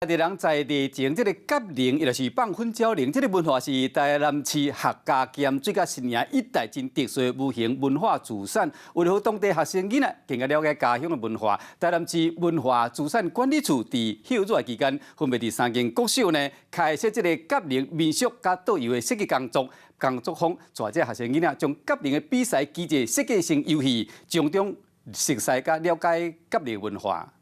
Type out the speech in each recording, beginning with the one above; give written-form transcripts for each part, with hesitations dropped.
地人在地前這个結龍，伊就是放粉鳥龍，這个文化是台南市客家兼水甲新營一帶真特殊的無形文化資產。為了予當地學生囡仔更加了解家鄉的文化，台南市文化資產管理處佇休熱期間，分別佇三間國小呢開設這个結龍民宿佮導遊的設計工作工作坊，帶這學生囡仔將結龍的比賽機制設計成遊戲，從中熟悉佮了解結龍文化。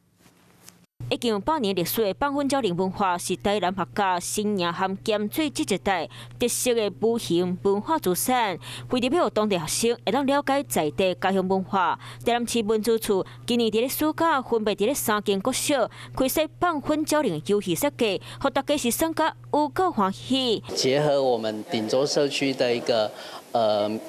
已經有100年歷史的放粉鳥龍文化，是台南客家新營和鹹水這一帶特色的無形文化資產。為著欲予當地學生會當了解在地家鄉文化，台南市文資處今年佇咧暑假分別佇咧三間國小開設放粉鳥龍遊戲設計，予大家是耍甲有夠歡喜。結合我們頂洲社區的一個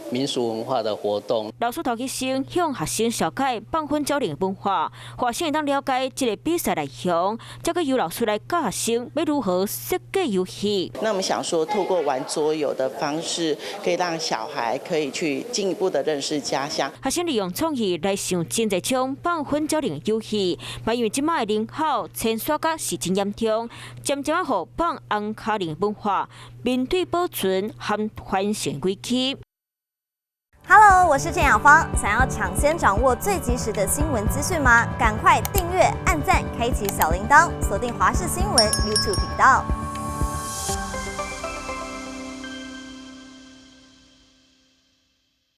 民俗文化的活動。老師頭起先向學生紹介放粉鳥龍文化，學生會當了解這个比賽內容，再閣由老師來教學生欲如何設計遊戲。那我們想說，透過玩桌遊的方式，可以讓小孩可以去進一步的認識家鄉。學生利用創意來想真濟種放粉鳥龍遊戲，嘛因為這擺的人口遷徙甲是真嚴重，漸漸仔予放紅跤龍文化面對保存和傳承危機。 Hello，我是鄭雅芳。想要搶先掌握最及時的新聞資訊嗎？趕快訂閱、按讚、開啟小鈴鐺，鎖定華視新聞 YouTube 頻道。